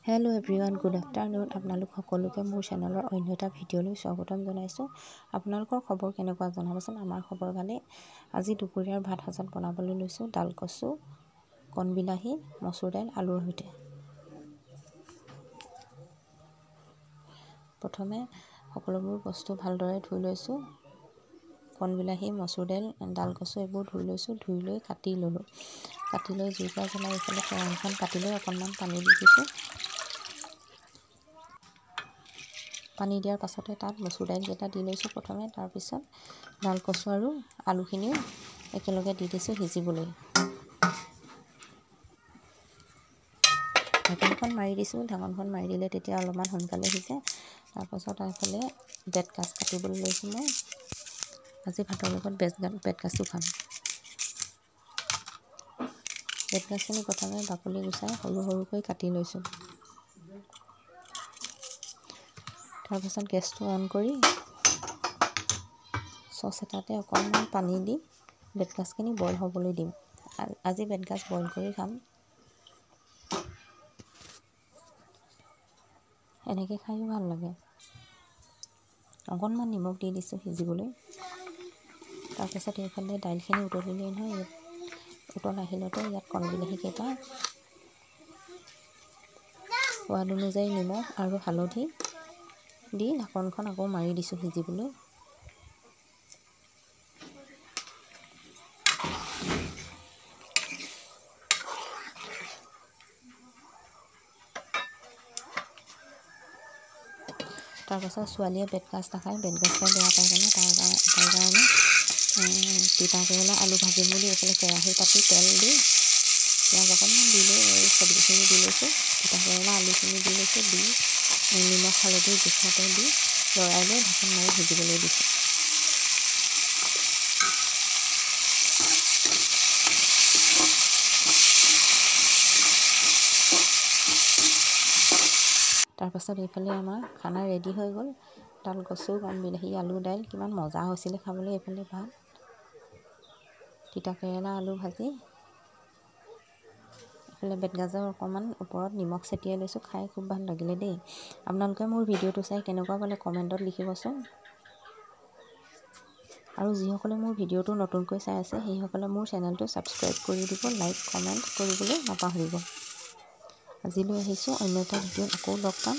Hello' everyone, good afternoon. আপোনালোক সকলোকে মোৰ চেনেলৰ অন্য এটা ভিডিঅ'লৈ স্বাগতম জনাইছোঁ। আপোনালোকৰ খবৰ কেনেকুৱা জনাবচোন। আমাৰ খবৰ ভালেই। আজি দুপৰীয়াৰ ভাত সাজত বনাবলৈ লৈছোঁ ডাল কচু, কণবিলাহী, মচুৰ দাইল, আলুৰ সৈতে। প্ৰথমে সকলোবোৰ বস্তু ভালদৰে ধুই লৈছোঁ। কণবিলাহী, মচুৰ দাইল, ডাল কচু এইবোৰ ধুই লৈছোঁ। ধুই লৈ কাটি ল'লোঁ। কাটি লৈ জুইকুৰা জ্বলাই এইফালে কেৰাহীখন পাতি লৈ অকণমান পানী দি দিছোঁ। পানী দিয়াৰ পাছতে তাত মচুৰ দাইলকেইটা দি লৈছোঁ প্ৰথমে। তাৰপিছত ডাল কচু আৰু আলুখিনিও একেলগে দি দিছোঁ সিজিবলৈ। ঢাকনখন মাৰি দিছোঁ। ঢাকনখন মাৰি দিলে তেতিয়া অলপমান সোনকালে সিজে। তাৰপাছত এইফালে বেতগাজ কাটিবলৈ লৈছোঁ মই। আজি ভাতৰ লগত বেতগাজো খাম। বেতগাজখিনি প্ৰথমে বাকলি গুচাই সৰু সৰুকৈ কাটি লৈছোঁ। তাৰপাছত গেছটো অন কৰি চচ এটাতে অকণমান পানী দি বেতগাজখিনি বইল হ'বলৈ দিম। আজি বেতগাজ বইল কৰি খাম। এনেকৈ খায়ো ভাল লাগে। অকণমান নিমখ দি দিছোঁ সিজিবলৈ। তাৰপাছত এইফালে দাইলখিনি উতলিলেই নহয়, ইয়াত উতল আহিলতে ইয়াত কণবিলাহীকেইটা সোৱাদ অনুযায়ী নিমখ আৰু হালধি দি ঢাকনখন আকৌ মাৰি দিছোঁ সিজিবলৈ। তাৰপাছত ছোৱালীয়ে বেতগাজ নাখায়, বেতগাজ খাই বেয়া পায় কাৰণে তাৰ কাৰণে তিতা কেৰেলা আলু ভাজিম বুলি এইফালে কেৰাহী পাতি তেল দি পিঁয়াজ অকণমান দি লৈ এই চব্জিখিনি দি লৈছোঁ। তিতা কেৰেলা আলুখিনি দি লৈছোঁ। দি নিমখ হালধি জোখমতে দি লৰাই লৈ ঢাকন মাৰি সিজিবলৈ দিছোঁ। তাৰপাছত এইফালে আমাৰ খানা ৰেডি হৈ গ'ল। ডাল কচু, কণবিলাহী, আলু, দাইল কিমান মজা হৈছিলে খাবলৈ। এইফালে ভাত, তিতা কেৰেলা আলু ভাজি, এইফালে বেতগাজৰ অকণমান ওপৰত নিমখ ছটিয়াই লৈছোঁ। খাই খুব ভাল লাগিলে দেই। আপোনালোকে মোৰ ভিডিঅ'টো চাই কেনেকুৱা পালে কমেণ্টত লিখিবচোন। আৰু যিসকলে মোৰ ভিডিঅ'টো নতুনকৈ চাই আছে সেইসকলে মোৰ চেনেলটো ছাবস্ক্ৰাইব কৰি দিব, লাইক কমেণ্ট কৰিবলৈ নাপাহৰিব। আজিলৈ আহিছোঁ, অন্য এটা ভিডিঅ'ত আকৌ লগ পাম।